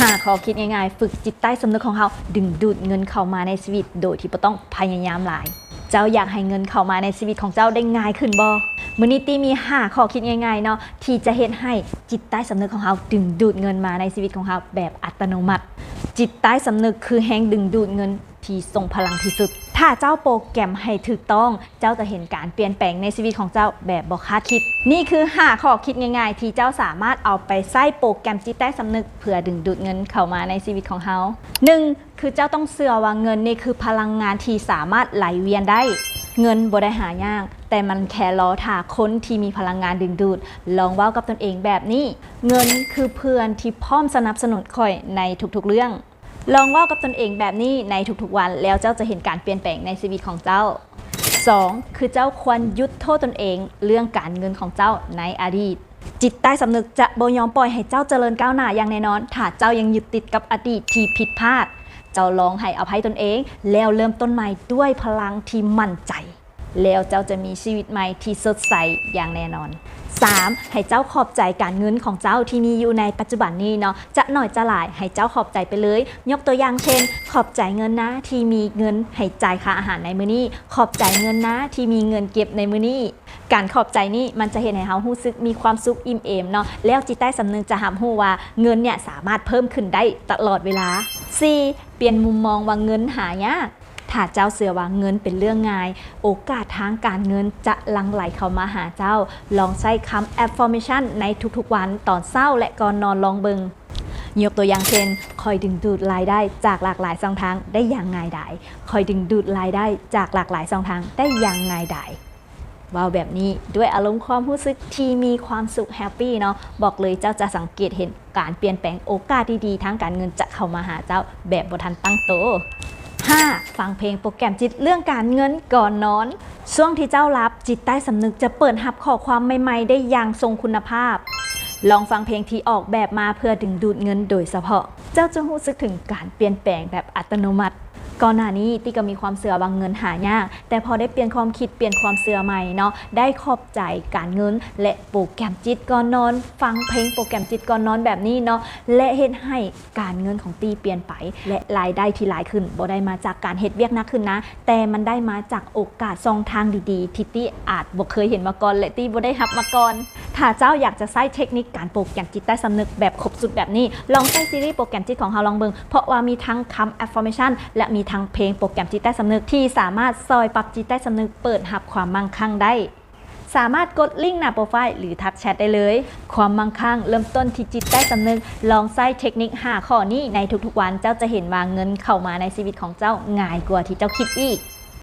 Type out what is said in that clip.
ຫ້າຂໍ້ຄິດງ່າຍໆ ຝຶກຈິດໃຕ້ສຳນຶກຂອງເຮົາດຶງດູດເງິນເຂົ້າມາໃນຊີວິດໂດຍທີ່ບໍ່ຕ້ອງພະຍາຍາມຫຼາຍ. ເຈົ້າຢາກໃຫ້ເງິນເຂົ້າມາໃນຊີວິດຂອງເຈົ້າໄດ້ງ່າຍຂຶ້ນບໍ່? ມື້ນີ້ຕິມີຫ້າຂໍ້ຄິດງ່າຍໆເນາະ ທີ່ຈະເຮັດໃຫ້ຈິດໃຕ້ສຳນຶກຂອງເຮົາດຶງດູດເງິນມາໃນຊີວິດຂອງເຮົາແບບອັດຕະໂນມັດ. ຈິດໃຕ້ສຳນຶກຄືແຮງດຶງດູດເງິນທີ່ຊົງພະລັງທີ່ສຸດ. ຖ້າເຈົ້າໂປຣແກຣມໃຫ້ຖືກຕ້ອງ, ເຈົ້າຈະເຫັນການປ່ຽນແປງໃນຊີວິດຂອງເຈົ້າແບບບໍ່ຄາດຄິດ. ນີ້ຄືຫ້າຂໍ້ຄິດງ່າຍໆ ທີ່ເຈົ້າສາມາດເອົາໄປໃຊ້ໂປຣແກຣມຈິດໃຕ້ສຳນຶກເພື່ອດຶງດູດເງິນເຂົ້າມາໃນຊີວິດຂອງເຮົາ. ໜຶ່ງ ຄືເຈົ້າຕ້ອງເຊື່ອວ່າເງິນນີ້ຄືພະລັງງານທີ່ສາມາດໄຫຼວຽນໄດ້. ເງິນບໍ່ໄດ້ຫາຍາກ, ແຕ່ມັນແຄ່ລໍຖ້າຄົນທີ່ມີພະລັງງານດຶງດູດ. ລອງເວົ້າກັບຕົນເອງແບບນີ້, ເງິນຄືເພື່ອນທີ່ພ້ອມສະໜັບສະໜູນຂ້ອຍໃນທຸກໆເລື່ອງ. ລອງເວົ້າກັບຕົນເອງແບບນີ້ໃນທຸກໆວັນ, ແລ້ວເຈົ້າຈະເຫັນການປ່ຽນແປງໃນຊີວິດຂອງເຈົ້າ. ສອງ ຄືເຈົ້າຄວນຢຸດໂທດຕົນເອງເລື່ອງການເງິນຂອງເຈົ້າໃນອະດີດ. ຈິດໃຕ້ສຳນຶກຈະບໍ່ຍອມປ່ອຍໃຫ້ເຈົ້າຈະເລີນກ້າວໜ້າຢ່າງແນ່ນອນ ຖ້າເຈົ້າຍັງຍຶດຕິດກັບອະດີດທີ່ຜິດພາດ. ເຈົ້າລອງໃຫ້ອະໄພຕົນເອງ ແລ້ວເລີ່ມຕົ້ນໃໝ່ດ້ວຍພະລັງທີ່ໝັ້ນໃຈ. ແລ້ວເຈົ້າຈະມີຊີວິດໃໝ່ທີ່ສົດໃສຢ່າງແນ່ນອນ. ສາມ ໃຫ້ເຈົ້າຂອບໃຈການເງິນຂອງເຈົ້າທີ່ມີຢູ່ໃນປັດຈຸບັນນີ້ເນາະ, ຈະໜ້ອຍຈະຫຼາຍໃຫ້ເຈົ້າຂອບໃຈໄປເລີຍ. ຍົກຕົວຢ່າງເຊັ່ນ, ຂອບໃຈເງິນນະທີ່ມີເງິນໃຫ້ຈ່າຍຄ່າອາຫານໃນມື້ນີ້, ຂອບໃຈເງິນນະທີ່ມີເງິນເກັບໃນມື້ນີ້. ການຂອບໃຈນີ້ມັນຈະເຮັດໃຫ້ເຮົາຮູ້ສຶກມີຄວາມສຸກອີ່ມເອມເນາະ, ແລ້ວຈິດໃຕ້ສຳນຶກຈະຮັບຮູ້ວ່າເງິນເນີ້ຍສາມາດເພີ່ມຂຶ້ນໄດ້ຕະຫຼອດເວລາ. ສີ່ ປ່ຽນມຸມມອງວ່າເງິນຫາຍາກ. ຖ້າເຈົ້າເຊື່ອວ່າເງິນເປັນເລື່ອງງ່າຍ, ໂອກາດທາງການເງິນຈະຫຼັ່ງໄຫຼເຂົ້າມາຫາເຈົ້າ. ລອງໃຊ້ຄຳ affirmation ໃນທຸກໆວັນ, ຕອນເຊົ້າ ແລະ ກ່ອນນອນລອງເບິ່ງ. ຍົກຕົວຢ່າງເຊັ່ນ, ຂ້ອຍດຶງດູດລາຍໄດ້ຈາກຫຼາກຫຼາຍຊ່ອງທາງໄດ້ຢ່າງງ່າຍດາຍ. ຂ້ອຍດຶງດູດລາຍໄດ້ຈາກຫຼາກຫຼາຍຊ່ອງທາງໄດ້ຢ່າງງ່າຍດາຍ. ເວົ້າແບບນີ້ດ້ວຍອາລົມຄວາມຮູ້ສຶກທີ່ມີຄວາມສຸກ happy ເນາະ, ບອກເລີຍເຈົ້າຈະສັງເກດເຫັນການປ່ຽນແປງໂອກາດດີໆທາງການເງິນຈະເຂົ້າມາຫາເຈົ້າແບບບໍ່ທັນຕັ້ງໂຕ. ຫ້າ ຟັງເພງໂປຣແກຣມຈິດເລື່ອງການເງິນກ່ອນນອນ. ຊ່ວງທີ່ເຈົ້າຫຼັບ, ຈິດໃຕ້ສຳນຶກຈະເປີດຮັບຂໍ້ຄວາມໃໝ່ໆໄດ້ຢ່າງຊົງຄຸນນະພາບ. ລອງຟັງເພງທີ່ອອກແບບມາເພື່ອດຶງດູດເງິນໂດຍສະເພາະ. ເຈົ້າຈະຮູ້ສຶກເຖິງການປ່ຽນແປງແບບອັດຕະໂນມັດ. ກ່ອນໜ້ານີ້ຕິກໍມີຄວາມເຊື່ອວ່າເງິນຫາຍາກ, ແຕ່ພໍໄດ້ປ່ຽນຄວາມຄິດ, ປ່ຽນຄວາມເຊື່ອໃໝ່ເນາະ, ໄດ້ຂອບໃຈການເງິນ ແລະ ໂປຣແກຣມຈິດກ່ອນນອນ, ຟັງເພງໂປຣແກຣມຈິດກ່ອນນອນແບບນີ້ເນາະ, ແລະ ເຮັດໃຫ້ການເງິນຂອງຕິປ່ຽນໄປ ແລະ ລາຍໄດ້ທີ່ຫຼາຍຂຶ້ນບໍ່ໄດ້ມາຈາກການເຮັດວຽກໜັກຂຶ້ນນະ, ແຕ່ມັນໄດ້ມາຈາກໂອກາດຊ່ອງທາງດີໆ ທີ່ຕິອາດບໍ່ເຄີຍເຫັນມາກ່ອນ ແລະ ຕິບໍ່ໄດ້ຮັບມາກ່ອນ. ຖ້າເຈົ້າຢາກຈະໃຊ້ເທັກນິກການໂປຣແກຣມຈິດໃຕ້ສຳນຶກແບບຄົບຊຸດແບບນີ້, ລອງໃຊ້ຊີຣີໂປຣແກຣມຈິດຂອງເຮົາລອງເບິ່ງ, ເພາະວ່າມີທັງຄຳ affirmation ແລະ ມີທັງເພງໂປຣແກຣມຈິດໃຕ້ສຳນຶກ ທີ່ສາມາດຊ່ອຍປັບຈິດໃຕ້ສຳນຶກເປີດຮັບຄວາມມັ່ງຄັ່ງໄດ້. ສາມາດກົດລິ້ງໜ້າໂປຣໄຟລ໌ ຫຼື ທັກແຊັດໄດ້ເລີຍ. ຄວາມມັ່ງຄັ່ງເລີ່ມຕົ້ນທີ່ຈິດໃຕ້ສຳນຶກ. ລອງໃຊ້ເທັກນິກຫ້າຂໍ້ນີ້ໃນທຸກໆວັນ, ເຈົ້າຈະເຫັນວ່າເງິນເຂົ້າມາໃນຊີວິດຂອງເຈົ້າງ່າຍກວ່າທີ່ເຈົ້າຄິດອີກ.